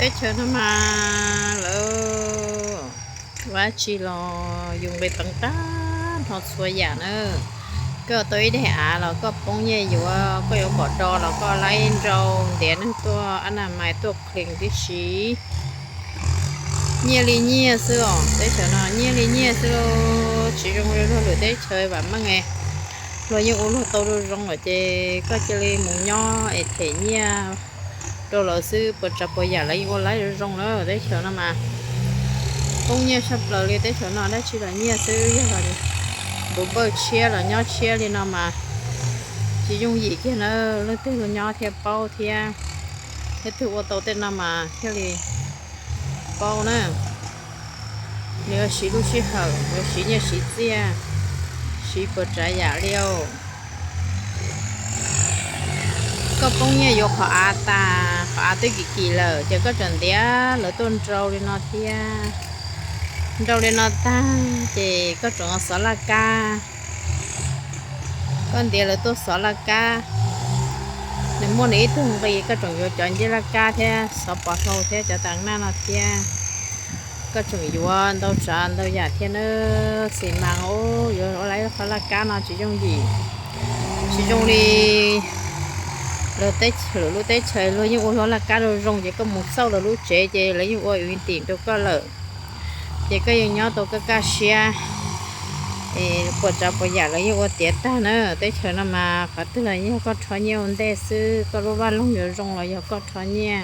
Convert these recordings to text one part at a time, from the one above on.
Teb chaws no mas lawv ua dab tsi los yus nqis peev tag nrho txhua yam na. Koj tau ib daim av los koj poob nyiaj yuav, koj yuav kom do los koj laib nrau ntiav neeg tuaj ab na mais tuaj clean tib si. Nyiaj li nyiaj xwb os, teb chaws no nyiaj li nyiaj xwb, tsis zoo li luag lwm teb chaws vam meej. Luag yeej ua luag tau zoo zoo lawm ces koj cia li mus nyob es them nyiaj rau lawv xwb, puas tsav puas yam lawv yeej ua laib zoo zoo na. Teb chaws no mas poob nyiaj saj plaws li, teb chaws no dab tsi los nyiaj xwb, yog los npawj tshiab los nyob tshiab li no mas tsis yooj yim kiag na. Leej twg los nyob thiaj paub thiab, leej twg ua tau tej no mas thiaj li paub na. Nws yuav siv lub sij hawm, yuav siv nyiaj siv txiaj, siv puas tsav yam li os. Koj poob nyiaj yuav qhov av tas, qhov av twb kim kim lawm ces koj tseem ntiav lawv tuaj nrau li no thiab. Nrau li no tag ces koj tseem xov laj kab. Koj ntiav lawv tuaj xov laj kab, nws muaj nws ib tug nqi, koj tseem yuav cov ncej laj kab thiab xov pov hlau thiab cov tas naj no thiab. Koj tseem yuav ntau tsav ntau yam thiab na. Xis mas, yuav ua laj, qhov laj kab no tsis yooj yim, tsis zoo li lawv teb chaws, lub teb chaws luag yeej ua lub laj kab zoo zoo ces koj mus xauj lawv lub tsev ces lawv yeej ua ua tim rau koj lawm, ces koj yeej nyob tau kaj kaj siab. Puas tsav puas yam lawv yeej ua tiav tag na. Teb chaws no mas qhov twg los yog koj rho nyiaj ua ntej xwb, koj lub vaj loog yuav zoo los yog koj rho nyiaj,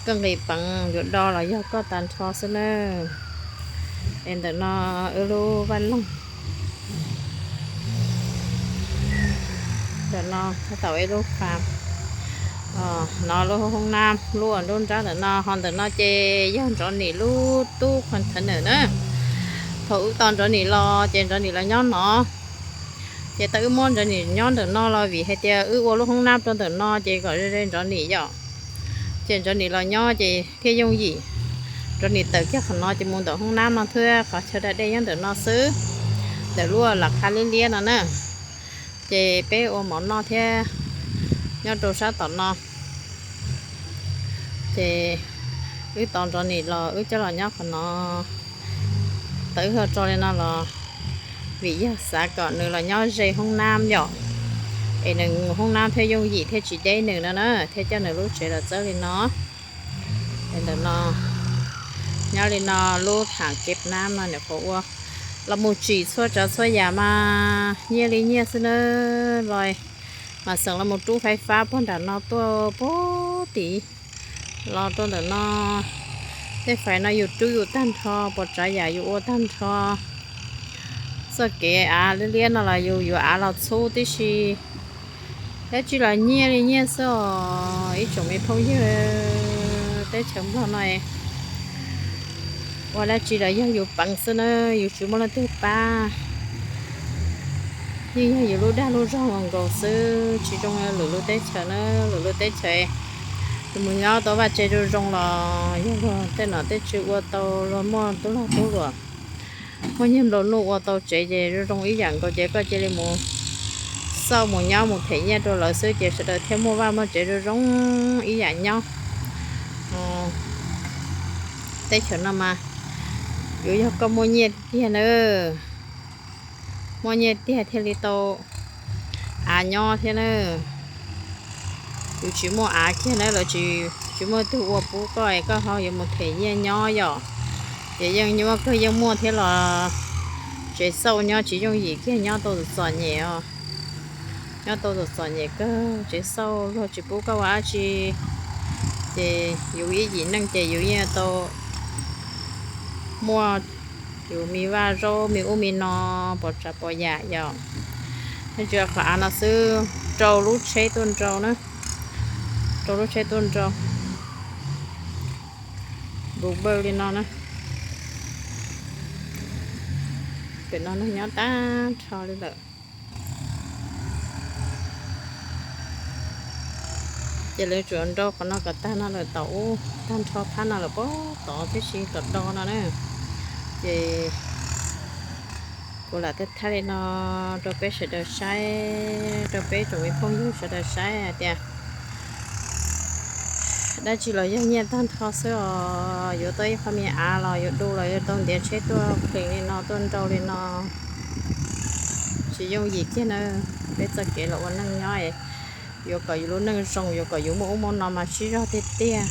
koj nqis peev yuav do los yog koj tag nrho xwb na. Es ntawm no wb lub vaj loog, ntawm no tab tom ib lub fam, no lub hoob nab lub uas nruab nrab ntawm no, ho ntawm no ces yog Nrov Nim lub tub container na. Thaum wb tos Nrov Nim los ces Nrov Nim los nyob no, ces tau wb muab Nrov Nim nyob ntawm no los vim hais tias wb ua lub hoob nab rau ntawm no ces kom ze ze Nrov Nim yom. Ces Nrov Nim los nyob ces thiaj yooj yim. Nrov Nim tawm kiag qhov no ces mus ntawm hoob nab no thiab, qhov chaw da dej nyob ntawm no xwb, ntawm lub lam qha liab liab no na. Ces peb ua mov noj thiab nyob rau sab tom no. Ces wb tos Nrov Nim los wb coj los nyob qhov no. Tau wb ho tso li no los vim yog xav kom nws los nyob ze hoob nab yom, es nws mus hoob nab thiaj yooj yim thiaj tsis deb nws no na, thiaj coj nws lub tsev los txawb li no. Es ntawm no nyob li no, lub tham kev nab no nws qhuav ua los mus tsim txhua tsav txhua yam mas nyiaj li nyiaj xwb na. Los mas xeem los mus rub fais fab puag nram no tuaj puag tid los rau ntawm no. Tej fais no yus rub yus tag nrho, puas tsav yam yus ua tag nrho. Txoj kev av liab liab no los yus yuav av los txhub tib si. Dab tsi los nyiaj li nyiaj xwb os ib tsoom me phooj ywg. Teb chaws Nplog no ua dab tsi los yog yus peev xwb na, yus tsis muaj leej twg pab. Yeej yog yus lub dag lub zog nkaus xwb, tsis zoo lwm lub teb chaws na. Lwm lub teb chaws yus mus nyob tau vaj tse zoo zoo los yog luag tej nom tej tswv ua tau, luag muaj tub lag tub luam, muaj nyiaj nplua nuj ua tau tsev ces zoo zoo ib yam nkaus ces koj cia li mus xauj mus nyob mus them nyiaj rau lawv xwb ces sawv daws thiaj muaj vaj muaj tsev zoo zoo ib yam nyob. Teb chaws no mas yuav yog koj muaj nyiaj tiag na, muaj nyiaj tiag thiaj li tau av nyob thiab na. Yus tsis muaj av kiag na, lawv tsis, tsis muaj tug ua pub koj es koj ho yuav mus them nyiaj nyob yom. Ces yeej nyuaj kawg yeej muaj thiab los tsev xauj nyob tsis yooj yim kiag, nyob tau txom txom nyem os. Nyob tau txom txom nyem kawg, tsev xauj luag tsis pub koj ua dab tsi, ces yus ib yim neej ces yus yeej tau muaj yus me vaj zaub me ub me no, puas tsav puas yam yom. Yeej tsis qhov av no xwb, rau lub tsheb tuaj nrau na, rau lub tsheb tuaj nrau, npus npawj li no na. Pem no nyob tag nrho li lawm. Ces lawv tsuas nrau qhov no kom tag no lawm, tom ub tag nrho phab no lawm puag tod tib si tom do no na. Ces kuv lam thaij li no rau peb sawv daws saib, rau peb tsoom me phooj ywg sawv daws saib hais tias Dab tsi los yog nyiaj tag nrho xwb os, yuav tau ib qho me av los yuav du los yuav tau ntiav tsheb tuaj plees li no tuaj nrau li no. Tsis yooj yim kiag na. Peb txoj kev los ua neej nyob, yuav kom yus lub neej zoo, yuav kom yus muaj ub muaj no mas sib zog tiag tiag.